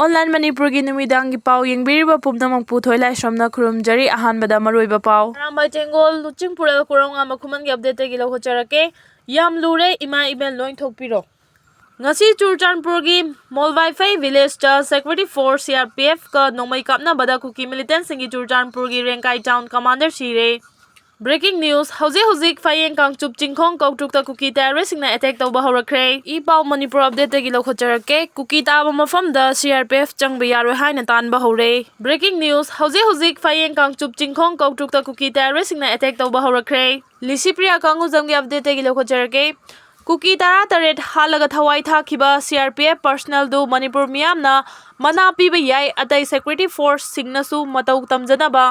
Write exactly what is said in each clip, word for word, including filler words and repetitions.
Online ꯃꯅꯤꯄꯨꯔꯒꯤ ꯅꯨꯃꯤꯗꯥꯡꯒꯤ ꯄꯥꯎ ꯌꯦꯡꯕꯤꯔꯤꯕ ꯄꯨꯝꯅꯃꯛꯄꯨ ꯊꯣꯏꯂꯥꯏꯁ꯭ꯔꯝꯅ ꯈꯨꯔꯨꯝꯖꯔꯤ꯫ ꯑꯍꯥꯟꯕꯗ ꯃꯔꯨꯑꯣꯏꯕ ꯄꯥꯎ꯫ ꯑꯔꯥꯝꯕꯥꯏ ꯇꯦꯡꯒꯣꯜ, ꯂꯨꯆꯤꯡꯄꯨꯔꯦꯜ, ꯀꯣꯔꯧꯉꯥꯝꯕ ꯈꯨꯃꯟꯒꯤ updateꯇꯒꯤ ꯂꯧꯈꯠꯆꯔꯛꯀꯦ꯫ ꯌꯥꯝ ꯂꯨꯔꯦ, ꯏꯃꯥ ꯏꯕꯦꯟ ꯂꯣꯏ ꯊꯣꯛꯄꯤꯔꯣ꯫ ꯉꯁꯤ ꯆꯨꯔꯆꯥꯟꯄꯨꯔꯒꯤ ꯃꯣꯜꯕꯥꯏꯐꯩ villageꯇ Security Force, CRPFꯀ ꯅꯣꯡꯃꯩ ꯀꯥꯞꯅꯕꯗ ꯀꯨꯀꯤ militantꯁꯤꯡꯒꯤ ꯆꯨꯔꯆꯥꯟꯄꯨꯔꯒꯤ ꯔꯦꯡꯀꯥꯏ town commander ꯁꯤꯔꯦ꯫ Breaking news, ꯍꯧꯖꯤꯛ ꯍꯧꯖꯤꯛ ꯐꯥꯌꯦꯡ ꯀꯥꯡꯆꯨꯞ ꯆꯤꯡꯈꯣꯡ ꯀꯧꯇ꯭ꯔꯨꯛꯇ ꯀꯨꯀꯤ terroristꯁꯤꯡꯅ attack ꯇꯧꯕ ꯍꯧꯔꯛꯈ꯭ꯔꯦ꯫ ꯏ ꯄꯥꯎ ꯃꯅꯤꯄꯨꯔ updateꯇꯒꯤ ꯂꯧꯈꯠꯆꯔꯛꯀꯦ꯫ ꯀꯨꯀꯤ ꯇꯥꯕ ꯃꯐꯝꯗ CRPF ꯆꯪꯕ ꯌꯥꯔꯣꯏ ꯍꯥꯏꯅ ꯇꯥꯟꯕ ꯍꯧꯔꯦ꯫ Breaking news, ꯍꯧꯖꯤꯛ ꯍꯧꯖꯤꯛ ꯐꯥꯌꯦꯡ ꯀꯥꯡꯆꯨꯞ ꯆꯤꯡꯈꯣꯡ ꯀꯧꯇ꯭ꯔꯨꯛꯇ ꯀꯨꯀꯤ terroristꯁꯤꯡꯅ attack ꯇꯧꯕ ꯍꯧꯔꯛꯈ꯭ꯔꯦ꯫ ꯂꯤꯁꯤꯄ꯭ꯔꯤꯌꯥ ꯀꯥꯡꯒꯨꯖꯝꯒꯤ updateꯇꯒꯤ ꯂꯧꯈꯠꯆꯔꯛꯀꯦ꯫ ꯀꯨꯀꯤ ꯇꯔꯥꯇꯔꯦꯠ ꯍꯥꯠꯂꯒ ꯊꯋꯥꯏ ꯊꯥꯈꯤꯕ CRPF personnelꯗꯨ ꯃꯅꯤꯄꯨꯔ ꯃꯤꯌꯥꯝꯅ ꯃꯅꯥ ꯄꯤꯕ ꯌꯥꯏ, ꯑꯇꯩ security forceꯁꯤꯡꯅꯁꯨ ꯃꯇꯧ ꯇꯝꯖꯅꯕ꯫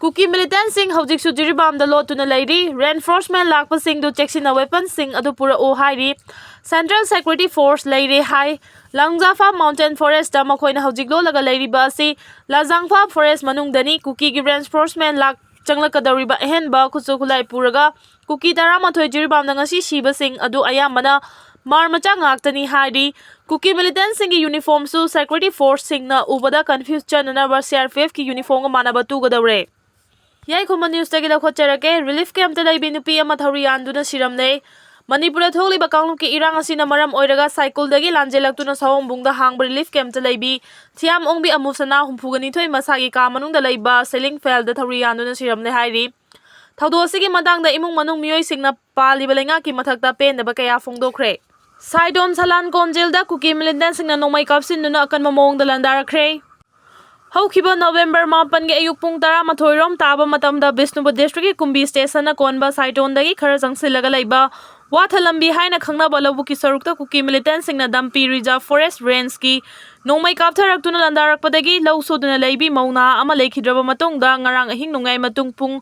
ꯀꯨꯀꯤ militantꯁꯤꯡ ꯍꯧꯖꯤꯛꯁꯨ ꯖꯤꯔꯤꯕꯥꯝꯗ ꯂꯣꯠꯇꯨꯅ ꯂꯩꯔꯤ꯫ Reinforcement ꯂꯥꯛꯄꯁꯤꯡꯗꯨ ꯆꯦꯛꯁꯤꯟꯅ weaponꯁꯤꯡ ꯑꯗꯨ ꯄꯨꯔꯛꯎ ꯍꯥꯏꯔꯤ꯫ Central Security Force ꯂꯩꯔꯦ ꯍꯥꯏ꯫ ꯂꯥꯡꯖꯥꯐꯥꯝ Mountain Forestꯇ ꯃꯈꯣꯏꯅ ꯍꯧꯖꯤꯛ ꯂꯣꯠꯂꯒ ꯂꯩꯔꯤꯕ ꯑꯁꯤ ꯂꯥꯖꯥꯡꯐꯥꯝ forest ꯃꯅꯨꯡꯗꯅꯤ꯫ ꯀꯨꯀꯤꯒꯤ reinforcement ꯂꯥꯛ ꯆꯪꯂꯛꯀꯗꯧꯔꯤꯕ ꯑꯍꯦꯟꯕ ꯈꯨꯠꯁꯨ ꯈꯨꯠꯂꯥꯏ ꯄꯨꯔꯒ ꯀꯨꯀꯤ ꯇꯔꯥꯃꯥꯊꯣꯏ ꯖꯤꯔꯤꯕꯥꯝꯗ ꯉꯁꯤ ꯁꯤꯕꯁꯤꯡ ꯑꯗꯨ ꯑꯌꯥꯝꯕꯅ ꯃꯥꯔ ꯃꯆꯥ ꯉꯥꯛꯇꯅꯤ ꯍꯥꯏꯔꯤ꯫ ꯀꯨꯀꯤ militantꯁꯤꯡꯒꯤ uniformꯁꯨ security forceꯁꯤꯡꯅ ꯎꯕꯗ confuse ꯆꯠꯅꯅꯕ CRPFꯀꯤ uniformꯒ ꯃꯥꯟꯅꯕ ꯇꯨꯒꯗꯧꯔꯦ꯫ ꯌꯥꯏꯈꯨꯃꯟ newsꯇꯒꯤ ꯂꯧꯈꯠꯆꯔꯛꯀꯦ꯫ Relief campꯇ ꯂꯩꯕꯤ ꯅꯨꯄꯤ ꯑꯃ ꯊꯧꯔꯤ ꯌꯥꯟꯗꯨꯅ ꯁꯤꯔꯝꯂꯦ꯫ ꯃꯅꯤꯄꯨꯔꯗ ꯊꯣꯛꯂꯤꯕ ꯀꯥꯡꯂꯨꯞꯀꯤ ꯏꯔꯥꯡ ꯑꯁꯤꯅ ꯃꯔꯝ ꯑꯣꯏꯔꯒ ꯁꯥꯏꯀꯨꯜꯗꯒꯤ ꯂꯥꯟꯖꯦꯜꯂꯛꯇꯨꯅ ꯁꯑꯣꯝꯕꯨꯡꯗ ꯍꯥꯡꯕ relief campꯇ ꯂꯩꯕꯤ ꯊꯤꯌꯥꯝ ꯑꯣꯡꯕꯤ ꯑꯃꯨꯁꯅꯥ ꯍꯨꯝꯐꯨꯒ ꯅꯤꯊꯣꯏ ꯃꯁꯥꯒꯤ ꯀꯥ ꯃꯅꯨꯡꯗ ꯂꯩꯕ ceiling fanꯗ ꯊꯧꯔꯤ ꯌꯥꯟꯗꯨꯅ ꯁꯤꯔꯝꯂꯦ ꯍꯥꯏꯔꯤ꯫ ꯊꯧꯗꯣꯛ ꯑꯁꯤꯒꯤ ꯃꯇꯥꯡꯗ ꯏꯃꯨꯡ ꯃꯅꯨꯡ ꯃꯤꯑꯣꯏꯁꯤꯡꯅ ꯄꯥꯜꯂꯤꯕ ꯂꯩꯉꯥꯛꯀꯤ ꯃꯊꯛꯇ ꯄꯦꯟꯗꯕ ꯀꯌꯥ ꯐꯣꯡꯗꯣꯛꯈ꯭ꯔꯦ꯫ ꯁꯥꯏꯗꯣꯟ ꯁꯂꯥꯟ ꯀꯣꯟꯖꯤꯜꯗ ꯀꯨꯀꯤ militantꯁꯤꯡꯅ ꯅꯣꯡꯃꯩ ꯀꯥꯞꯁꯤꯟꯗꯨꯅ ꯑꯀꯟꯕ ꯃꯑꯣꯡꯗ ꯂꯥꯟꯗꯥꯔꯛꯈ꯭ꯔꯦ꯫ ꯍꯧꯈꯤꯕ November ꯃꯥꯄꯟꯒꯤ ꯑꯌꯨꯛ ꯄꯨꯡ ꯇꯔꯥꯃꯥꯊꯣꯏ ꯔꯣꯝ ꯇꯥꯕ ꯃꯇꯝꯗ ꯕꯤꯁꯅꯨꯄꯨꯔ districtꯀꯤ ꯀꯨꯝꯕꯤ stationꯅ ꯀꯣꯟꯕ ꯁꯥꯏꯗꯣꯟꯗꯒꯤ ꯈꯔ ꯆꯪꯁꯤꯜꯂꯒ ꯂꯩꯕ ꯋꯥꯊ ꯂꯝꯕꯤ ꯍꯥꯏꯅ ꯈꯪꯅꯕ ꯂꯧꯕꯨꯛꯀꯤ ꯁꯔꯨꯛꯇ ꯀꯨꯀꯤ militantꯁꯤꯡꯅ ꯗꯝꯄꯤ reserve forest rangeꯀꯤ ꯅꯣꯡꯃꯩ ꯀꯥꯞꯊꯔꯛꯇꯨꯅ ꯂꯥꯟꯗꯥꯔꯛꯄꯗꯒꯤ ꯂꯧ ꯁꯨꯗꯨꯅ ꯂꯩꯕꯤ ꯃꯧ ꯅꯍꯥ ꯑꯃ ꯂꯩꯈꯤꯗ꯭ꯔꯕ ꯃꯇꯨꯡꯗ ꯉꯔꯥꯡ ꯑꯍꯤꯡ ꯅꯣꯡꯌꯥꯏ ꯃꯇꯨꯡ ꯄꯨꯡ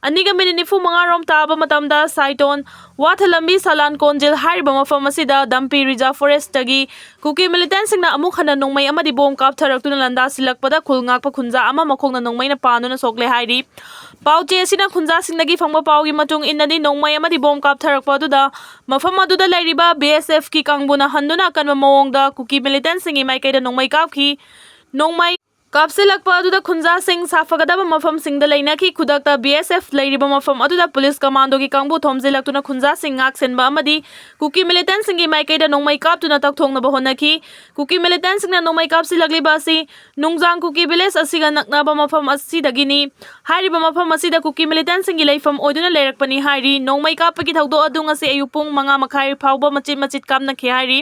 ꯑꯅꯤꯒ minute ꯅꯤꯐꯨ ꯃꯉꯥ ꯔꯣꯝ ꯇꯥꯕ ꯃꯇꯝꯗ ꯁꯥꯏꯗꯣꯟ ꯋꯥꯊ ꯂꯝꯕꯤ ꯁꯂꯥꯟ ꯀꯣꯟꯖꯤꯜ ꯍꯥꯏꯔꯤꯕ ꯃꯐꯝ ꯑꯁꯤꯗ ꯗꯝꯄꯤ reserve forestꯇꯒꯤ ꯀꯨꯀꯤ militantꯁꯤꯡꯅ ꯑꯃꯨꯛ ꯍꯟꯅ ꯅꯣꯡꯃꯩ ꯑꯃꯗꯤ bomb ꯀꯥꯞꯊꯔꯛꯇꯨꯅ ꯂꯥꯟꯗꯥꯁꯤꯜꯂꯛꯄꯗ ꯈꯨꯜ ꯉꯥꯛꯄ ꯈꯨꯟꯖꯥ ꯑꯃ ꯃꯈꯣꯡꯅ ꯅꯣꯡꯃꯩꯅ ꯄꯥꯟꯗꯨꯅ ꯁꯣꯛꯂꯦ ꯍꯥꯏꯔꯤ꯫ ꯄꯥꯎꯆꯦ ꯑꯁꯤꯅ ꯈꯨꯟꯖꯥꯁꯤꯡꯗꯒꯤ ꯐꯪꯕ ꯄꯥꯎꯒꯤ ꯃꯇꯨꯡ ꯏꯟꯅꯗꯤ ꯅꯣꯡꯃꯩ ꯑꯃꯗꯤ bomb ꯀꯥꯞꯊꯔꯛꯄ ꯑꯗꯨꯗ ꯃꯐꯝ ꯑꯗꯨꯗ ꯂꯩꯔꯤꯕ B S F ꯀꯤ ꯀꯥꯡꯕꯨꯅ ꯍꯟꯗꯨꯅ ꯑꯀꯟꯕ ꯃꯑꯣꯡꯗ ꯀꯨꯀꯤ ꯃꯤꯂꯤꯇꯦꯟꯁꯤꯡꯒꯤ ꯃꯥꯏꯀꯩꯗ ꯅꯣꯡꯃꯩ ꯀꯥꯞꯈꯤ꯫ ꯅꯣꯡꯃꯩ ꯀꯥꯞꯁꯤꯜꯂꯛꯄ ꯑꯗꯨꯗ ꯈꯨꯟꯖꯥꯁꯤꯡ ꯁꯥꯐꯒꯗꯕ ꯃꯐꯝꯁꯤꯡꯗ ꯂꯩꯅꯈꯤ꯫ ꯈꯨꯗꯛꯇ B S F ꯂꯩꯔꯤꯕ ꯃꯐꯝ ꯑꯗꯨꯗ ꯄꯨꯂꯤꯁ ꯀꯃꯥꯟꯗꯣꯒꯤ ꯀꯥꯡꯕꯨ ꯊꯣꯝꯖꯤꯜꯂꯛꯇꯨꯅ ꯈꯨꯟꯖꯥꯁꯤꯡ ꯉꯥꯛ ꯁꯦꯟꯕ ꯑꯃꯗꯤ ꯀꯨꯀꯤ ꯃꯤꯂꯤꯇꯦꯟꯁꯤꯡꯒꯤ ꯃꯥꯏꯀꯩꯗ ꯅꯣꯡꯃꯩ ꯀꯥꯞꯇꯨꯅ ꯇꯛꯊꯣꯛꯅꯕ ꯍꯣꯠꯅꯈꯤ꯫ ꯀꯨꯀꯤ ꯃꯤꯂꯤꯇꯦꯟꯁꯤꯡꯅ ꯅꯣꯡꯃꯩ ꯀꯥꯞꯁꯤꯜꯂꯛꯂꯤꯕ ꯑꯁꯤ ꯅꯨꯡꯖꯥꯡ ꯀꯨꯀꯤ ꯚꯤꯂꯦꯖ ꯑꯁꯤꯒ ꯅꯛꯅꯕ ꯃꯐꯝ ꯑꯁꯤꯗꯒꯤꯅꯤ꯫ ꯍꯥꯏꯔꯤꯕ ꯃꯐꯝ ꯑꯁꯤꯗ ꯀꯨꯀꯤ ꯃꯤꯂꯤꯇꯦꯟꯁꯤꯡꯒꯤ ꯂꯩꯐꯝ ꯑꯣꯏꯗꯨꯅ ꯂꯩꯔꯛꯄꯅꯤ ꯍꯥꯏꯔꯤ꯫ ꯅꯣꯡꯃꯩ ꯀꯥꯞꯄꯒꯤ ꯊꯧꯗꯣꯛ ꯑꯗꯨ ꯉꯁꯤ ꯑꯌꯨꯛ ꯄꯨꯡ ꯃꯉꯥ ꯃꯈꯥꯏ ꯐꯥꯎꯕ ꯃꯆꯤꯠ ꯃꯆꯤꯠ ꯀꯥꯞꯅꯈꯤ ꯍꯥꯏꯔꯤ꯫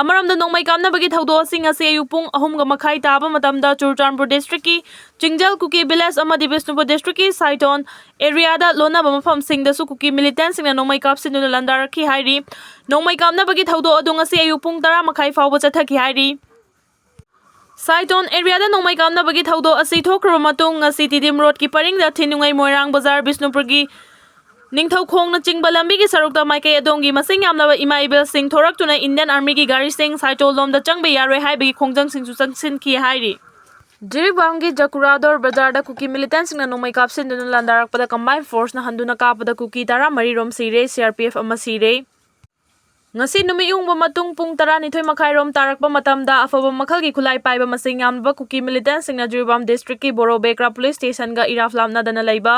ꯑꯃꯔꯣꯝꯗ ꯅꯣꯡꯃꯩ ꯀꯥꯞꯅꯕꯒꯤ ꯊꯧꯗꯣꯛ ꯑꯁꯤ ꯉꯁꯤ ꯑꯌꯨꯛ ꯄꯨꯡ ꯑꯍꯨꯝꯒ ꯃꯈꯥꯏ ꯇꯥꯕ ꯃꯇꯝꯗ ꯆꯨꯔꯆꯥꯟꯄꯨꯔ ꯗꯤꯁꯇ꯭ꯔꯤꯛꯀꯤ ꯆꯤꯡꯖꯦꯜ ꯀꯨꯀꯤ ꯚꯤꯂꯦꯖ ꯑꯃꯗꯤ ꯕꯤꯁꯅꯨꯄꯨꯔ ꯗꯤꯁꯇ꯭ꯔꯤꯛꯀꯤ ꯁꯥꯏꯇꯣꯟ ꯑꯦꯔꯤꯌꯥꯗ ꯂꯣꯟꯅꯕ ꯃꯐꯝꯁꯤꯡꯗꯁꯨ ꯀꯨꯀꯤ ꯃꯤꯂꯤꯇꯦꯟꯁꯤꯡꯅ ꯅꯣꯡꯃꯩ ꯀꯥꯞꯁꯤꯟꯗꯨꯅ ꯂꯥꯟꯗꯥꯔꯛꯈꯤ ꯍꯥꯏꯔꯤ꯫ ꯅꯣꯡꯃꯩ ꯀꯥꯞꯅꯕꯒꯤ ꯊꯧꯗꯣꯛ ꯑꯗꯨ ꯉꯁꯤ ꯑꯌꯨꯛ ꯄꯨꯡ ꯇꯔꯥ ꯃꯈꯥꯏ ꯐꯥꯎꯕ ꯆꯠꯊꯈꯤ ꯍꯥꯏꯔꯤ꯫ ꯁꯥꯏꯇꯣꯟ ꯑꯦꯔꯤꯌꯥꯗ ꯅꯣꯡꯃꯩ ꯀꯥꯞꯅꯕꯒꯤ ꯊꯧꯗꯣꯛ ꯑꯁꯤ ꯊꯣꯛꯈ꯭ꯔꯕ ꯃꯇꯨꯡ, ꯉꯁꯤ ꯇꯤꯗꯤꯝ ꯔꯣꯗꯀꯤ ꯄꯔꯤꯡꯗ ꯊꯤꯅꯨꯡꯉꯩ ꯃꯣꯏꯔꯥꯡ ꯕꯖꯥꯔ ꯕꯤꯁꯅꯨꯄꯨꯔꯒꯤ ꯅꯤꯡꯊꯧꯈꯣꯡꯅꯆꯤꯡꯕ ꯂꯝꯕꯤꯒꯤ ꯁꯔꯨꯛꯇ ꯃꯥꯏꯀꯩ ꯑꯗꯣꯝꯒꯤ ꯃꯁꯤꯡ ꯌꯥꯝꯂꯕ ꯏꯃꯥ ꯏꯕꯦꯜꯁꯤꯡ ꯊꯣꯔꯛꯇꯨꯅ ꯏꯟꯗꯤꯌꯟ ꯑꯥꯔꯃꯤꯒꯤ ꯒꯥꯔꯤꯁꯤꯡ ꯁꯥꯏꯇꯣꯜ ꯂꯣꯝꯗ ꯆꯪꯕ ꯌꯥꯔꯣꯏ ꯍꯥꯏꯕꯒꯤ ꯈꯣꯡꯖꯪꯁꯤꯡꯁꯨ ꯆꯪꯁꯤꯟꯈꯤ ꯍꯥꯏꯔꯤ꯫ ꯖꯤꯔꯤꯕꯥꯝꯒꯤ ꯖꯀꯨꯔꯥꯗꯣꯔ ꯕꯖꯥꯔꯗ ꯀꯨꯀꯤ ꯃꯤꯂꯤꯇꯦꯟꯁꯤꯡꯅ ꯅꯣꯡꯃꯩ ꯀꯥꯞꯁꯤꯟꯗꯨꯅ ꯂꯥꯟꯗꯥꯔꯛꯄꯗ ꯀꯝꯕꯥꯏꯟ ꯐꯣꯔꯁꯅ ꯍꯟꯗꯨꯅ ꯀꯥꯞꯄꯗ ꯀꯨꯀꯤ ꯇꯔꯥꯃꯔꯤ ꯔꯣꯝ ꯁꯤꯔꯦ, C R P F ꯑꯃ ꯁꯤꯔꯦ꯫ ꯉꯁꯤ ꯅꯨꯃꯤꯠ ꯌꯨꯡꯕ ꯃꯇꯨꯡ ꯄꯨꯡ ꯇꯔꯥꯅꯤꯊꯣꯏ ꯃꯈꯥꯏ ꯔꯣꯝ ꯇꯥꯔꯛꯄ ꯃꯇꯝꯗ ꯑꯐꯕ ꯃꯈꯜꯒꯤ ꯈꯨꯠꯂꯥꯏ ꯄꯥꯏꯕ ꯃꯁꯤꯡ ꯌꯥꯝꯂꯕ ꯀꯨꯀꯤ ꯃꯤꯂꯤꯇꯦꯟꯁꯤꯡꯅ ꯖꯤꯔꯤꯕꯥꯝ ꯗꯤꯁꯇ꯭ꯔꯤꯛꯀꯤ ꯕꯣꯔꯣ ꯕꯦꯀ꯭ꯔꯥ ꯄꯨꯂꯤꯁ ꯁ꯭ꯇꯦꯁꯟꯒ ꯏꯔꯥꯞ ꯂꯥꯞꯅꯗꯅ ꯂꯩꯕ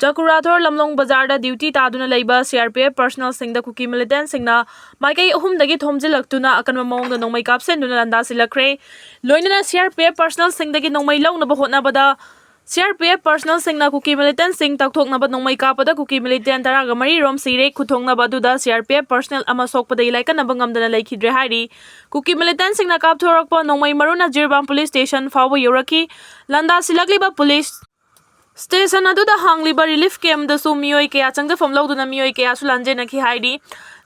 ꯖꯀꯨꯔꯥꯊꯣꯔ ꯂꯝꯂꯣꯡ ꯕꯖꯥꯔꯗ ꯗ꯭ꯌꯨꯇꯤ ꯇꯥꯗꯨꯅ ꯂꯩꯕ C R P F ꯄꯔꯁꯅꯦꯜꯁꯤꯡꯗ ꯀꯨꯀꯤ ꯃꯤꯂꯤꯇꯦꯟꯁꯤꯡꯅ ꯃꯥꯏꯀꯩ ꯑꯍꯨꯝꯗꯒꯤ ꯊꯣꯝꯖꯤꯜꯂꯛꯇꯨꯅ ꯑꯀꯟꯕ ꯃꯑꯣꯡꯗ ꯅꯣꯡꯃꯩ ꯀꯥꯞꯁꯤꯟꯗꯨꯅ ꯂꯥꯟꯗꯥꯁꯤꯜꯂꯛꯈ꯭ꯔꯦ꯫ ꯂꯣꯏꯅꯅ C R P F ꯄꯔꯁꯅꯦꯜꯁꯤꯡꯗꯒꯤ ꯅꯣꯡꯃꯩ ꯂꯧꯅꯕ ꯍꯣꯠꯅꯕꯗ C R P F ꯄꯔꯁꯅꯦꯜꯁꯤꯡꯅ ꯀꯨꯀꯤ ꯃꯤꯂꯤꯇꯦꯟꯁꯤꯡ ꯇꯛꯊꯣꯛꯅꯕ ꯅꯣꯡꯃꯩ ꯀꯥꯞꯄꯗ ꯀꯨꯀꯤ ꯃꯤꯂꯤꯇꯦꯟ ꯇꯔꯥꯒ ꯃꯔꯤ ꯔꯣꯝ ꯁꯤꯔꯦ꯫ ꯈꯨꯊꯣꯡꯅꯕ ꯑꯗꯨꯗ C R P F personal ꯑꯃ ꯁꯣꯛꯄꯗꯒꯤ ꯂꯥꯏꯀꯠꯅꯕ ꯉꯝꯗꯅ ꯂꯩꯈꯤꯗ꯭ꯔꯦ ꯍꯥꯏꯔꯤ꯫ ꯀꯨꯀꯤ ꯃꯤꯂꯤꯇꯦꯟꯁꯤꯡꯅ ꯀꯥꯞꯊꯣꯔꯛꯄ ꯅꯣꯡꯃꯩ ꯃꯔꯨꯅ ꯖꯤꯔꯤꯕꯥꯝ ꯄꯨꯂꯤꯁ ꯁ꯭ꯇꯦꯁꯟ ꯐꯥꯎꯕ ꯌꯧꯔꯛꯈꯤ꯫ ꯂꯥꯟꯗꯥꯁꯤꯜꯂꯛꯂꯤꯕ ꯄꯨꯂꯤꯁ ꯁ꯭ꯇꯦꯁꯟ ꯑꯗꯨꯗ ꯍꯥꯡꯂꯤꯕ ꯔꯤꯂꯤꯐ ꯀꯦꯝꯗꯁꯨ ꯃꯤꯑꯣꯏ ꯀꯌꯥ ꯆꯪꯖꯐꯝ ꯂꯧꯗꯨꯅ ꯃꯤꯑꯣꯏ ꯀꯌꯥꯁꯨ ꯂꯥꯟꯖꯦꯟꯅꯈꯤ ꯍꯥꯏꯔꯤ꯫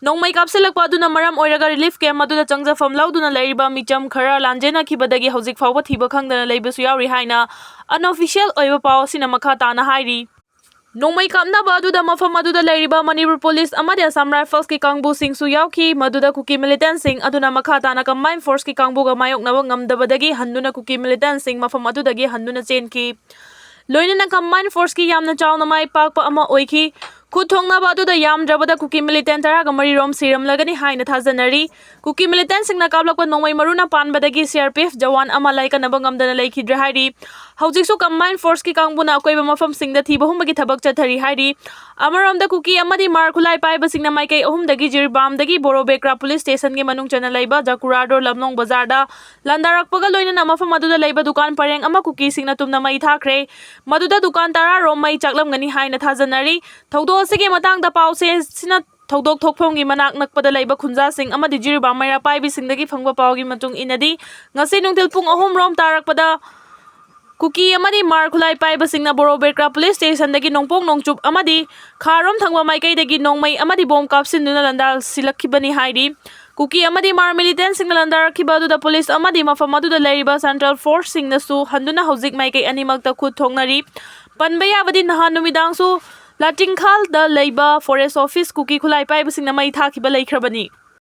ꯅꯣꯡꯃꯩ ꯀꯥꯞꯁꯤꯜꯂꯛꯄ ꯑꯗꯨꯅ ꯃꯔꯝ ꯑꯣꯏꯔꯒ ꯔꯤꯂꯤꯐ ꯀꯦꯝ ꯑꯗꯨꯗ ꯆꯪꯖꯐꯝ ꯂꯧꯗꯨꯅ ꯂꯩꯔꯤꯕ ꯃꯤꯆꯝ ꯈꯔ ꯂꯥꯟꯖꯦꯟꯅꯈꯤꯕꯗꯒꯤ ꯍꯧꯖꯤꯛ ꯐꯥꯎꯕ ꯊꯤꯕ ꯈꯪꯗꯅ ꯂꯩꯕꯁꯨ ꯌꯥꯎꯔꯤ ꯍꯥꯏꯅ ꯑꯟꯑꯣꯐꯤꯁꯤꯌꯦꯜ ꯑꯣꯏꯕ ꯄꯥꯎ ꯑꯁꯤꯅ ꯃꯈꯥ ꯇꯥꯅ ꯍꯥꯏꯔꯤ꯫ ꯅꯣꯡꯃꯩ ꯀꯥꯞꯅꯕ ꯑꯗꯨꯗ ꯃꯐꯝ ꯑꯗꯨꯗ ꯂꯩꯔꯤꯕ ꯃꯅꯤꯄꯨꯔ ꯄꯨꯂꯤꯁ ꯑꯃꯗꯤ ꯑꯁꯥꯝ ꯔꯥꯏꯐꯜꯁꯀꯤ ꯀꯥꯡꯕꯨꯁꯤꯡꯁꯨ ꯌꯥꯎꯈꯤ, ꯃꯗꯨꯗ ꯀꯨꯀꯤ ꯃꯤꯂꯤꯇꯦꯟꯁꯤꯡ ꯑꯗꯨꯅ ꯃꯈꯥ ꯇꯥꯅ ꯀꯝꯕꯥꯏꯟ ꯐꯣꯔꯁꯀꯤ ꯀꯥꯡꯕꯨꯒ ꯃꯥꯌꯣꯛꯅꯕ ꯉꯝꯗꯕꯗꯒꯤ ꯍꯟꯗꯨꯅ ꯀꯨꯀꯤ ꯃꯤꯂꯤꯇꯦꯟꯁꯤꯡ ꯃꯐꯝ ꯑꯗꯨꯗꯒꯤ ꯍꯟꯗꯨꯅ ꯆꯦꯟꯈꯤ꯫ ꯂꯣꯏꯅꯅ ꯀꯝꯕꯥꯏꯟ ꯐꯣꯔꯁꯀꯤ ꯌꯥꯝꯅ ꯆꯥꯎꯅ ꯃꯥꯏ ꯄꯥꯛꯄ ꯑꯃ ꯑꯣꯏꯈꯤ꯫ ꯈꯨꯠ ꯊꯣꯡꯅꯕ ꯑꯗꯨꯗ ꯌꯥꯝꯗ꯭ꯔꯕꯗ ꯀꯨꯀꯤ ꯃꯤꯂꯤꯇꯦꯟ ꯇꯔꯥꯒ ꯃꯔꯤ ꯔꯣꯝ ꯁꯤꯔꯝꯂꯒꯅꯤ ꯍꯥꯏꯅ ꯊꯥꯖꯅꯔꯤ꯫ ꯀꯨꯀꯤ ꯃꯤꯂꯤꯇꯦꯟꯁꯤꯡꯅ ꯀꯥꯞꯂꯛꯄ ꯅꯣꯡꯃꯩ ꯃꯔꯨꯅ ꯄꯥꯟꯕꯗꯒꯤ C R P F Jawan ꯑꯃ ꯂꯥꯏꯀꯠꯅꯕ ꯉꯝꯗꯅ ꯂꯩꯈꯤꯗ꯭ꯔꯦ ꯍꯥꯏꯔꯤ꯫ ꯍꯧꯖꯤꯛꯁꯨ ꯀꯝꯕꯥꯏꯟ ꯐꯣꯔꯁꯀꯤ ꯀꯥꯡꯕꯨꯅ ꯑꯀꯣꯏꯕ ꯃꯐꯝꯁꯤꯡꯗ ꯊꯤꯕ ꯍꯨꯝꯕꯒꯤ ꯊꯕꯛ ꯆꯠꯊꯔꯤ ꯍꯥꯏꯔꯤ꯫ ꯑꯃꯔꯣꯝꯗ ꯀꯨꯀꯤ ꯑꯃꯗꯤ ꯃꯥꯔ ꯈꯨꯠꯂꯥꯏ ꯄꯥꯏꯕꯁꯤꯡꯅ ꯃꯥꯏꯀꯩ ꯑꯍꯨꯝꯗꯒꯤ ꯖꯤꯔꯤꯕꯥꯝꯗꯒꯤ ꯕꯣꯔꯣꯕꯦꯀ꯭ꯔꯥ ꯄꯨꯂꯤꯁ ꯁ꯭ꯇꯦꯁꯟꯒꯤ ꯃꯅꯨꯡ ꯆꯟꯅ ꯂꯩꯕ ꯖꯀꯨꯔꯥꯗꯣ ꯂꯝꯂꯣꯡ ꯕꯖꯥꯔꯗ ꯂꯥꯟꯗꯥꯔꯛꯄꯒ ꯂꯣꯏꯅꯅ ꯃꯐꯝ ꯑꯗꯨꯗ ꯂꯩꯕ ꯗꯨꯀꯥꯟ ꯄꯔꯦꯡ ꯑꯃ ꯀꯨꯀꯤꯁꯤꯡꯅ ꯇꯨꯝꯅ ꯃꯩ ꯊꯥꯈ꯭ꯔꯦ꯫ ꯃꯗꯨꯗ ꯗꯨꯀꯥꯟ ꯇꯔꯥ ꯔꯣꯝ ꯃꯩ ꯆꯥꯛꯂꯝꯒꯅꯤ ꯍꯥꯏꯅ ꯊꯥꯖꯅꯔꯤ꯫ ꯊꯧꯗꯣꯛ ꯑꯁꯤꯒꯤ ꯃꯇꯥꯡꯗ ꯄꯥꯎꯆꯦꯁꯤꯅ ꯊꯧꯗꯣꯛ ꯊꯣꯛꯐꯝꯒꯤ ꯃꯅꯥꯛ ꯅꯛꯄꯗ ꯂꯩꯕ ꯈꯨꯟꯖꯥꯁꯤꯡ ꯑꯃꯗꯤ ꯖꯤꯔꯤꯕꯥꯝ ꯃꯩꯔꯥ ꯄꯥꯏꯕꯤꯁꯤꯡꯗꯒꯤ ꯐꯪꯕ ꯄꯥꯎꯒꯤ ꯃꯇꯨꯡ ꯏꯟꯅꯗꯤ, ꯉꯁꯤ ꯅꯨꯡꯊꯤꯜ ꯄꯨꯡ ꯑꯍꯨꯝ ꯔꯣꯝ ꯇꯥꯔꯛꯄꯗ ꯀꯨꯀꯤ ꯑꯃꯗꯤ ꯃꯥꯔ ꯈꯨꯠꯂꯥꯏ ꯄꯥꯏꯕꯁꯤꯡꯅ ꯕꯣꯔꯣꯕꯦꯀ꯭ꯔꯥ ꯄꯨꯂꯤꯁ ꯁ꯭ꯇꯦꯁꯟꯗꯒꯤ ꯅꯣꯡꯄꯣꯛ ꯅꯣꯡꯆꯨꯞ ꯑꯃꯗꯤ ꯈꯥꯔꯣꯝ ꯊꯪꯕ ꯃꯥꯏꯀꯩꯗꯒꯤ ꯅꯣꯡꯃꯩ ꯑꯃꯗꯤ ꯕꯣꯝ ꯀꯥꯞꯁꯤꯟꯗꯨꯅ ꯂꯥꯟꯗꯥꯜꯁꯤꯜꯂꯛꯈꯤꯕꯅꯤ ꯍꯥꯏꯔꯤ꯫ ꯀꯨꯀꯤ ꯑꯃꯗꯤ ꯃꯥꯔ ꯃꯤꯂꯤꯇꯦꯟꯁꯤꯡꯅ ꯂꯥꯟꯗꯥꯔꯛꯈꯤꯕ ꯑꯗꯨꯗ ꯄꯨꯂꯤꯁ ꯑꯃꯗꯤ ꯃꯐꯝ ꯑꯗꯨꯗ ꯂꯩꯔꯤꯕ ꯁꯦꯟꯇ꯭ꯔꯦꯜ ꯐꯣꯔꯁꯁꯤꯡꯅꯁꯨ ꯍꯟꯗꯨꯅ ꯍꯧꯖꯤꯛ ꯃꯥꯏꯀꯩ ꯑꯅꯤꯃꯛꯇ ꯈꯨꯠ ꯊꯣꯛꯅꯔꯤ꯫ ꯄꯟꯕ ꯌꯥꯕꯗꯤ, ꯅꯍꯥꯟ ꯅꯨꯃꯤꯗꯥꯡꯁꯨ ꯂꯥꯇꯤꯡꯈꯥꯜꯗ ꯂꯩꯕ ꯐꯣꯔꯦꯁ ꯑꯣꯐꯤꯁ ꯀꯨꯀꯤ ꯈꯨꯠꯂꯥꯏ ꯄꯥꯏꯕꯁꯤꯡꯅ ꯃꯩ ꯊꯥꯈꯤꯕ ꯂꯩꯈ꯭ꯔꯕꯅꯤ꯫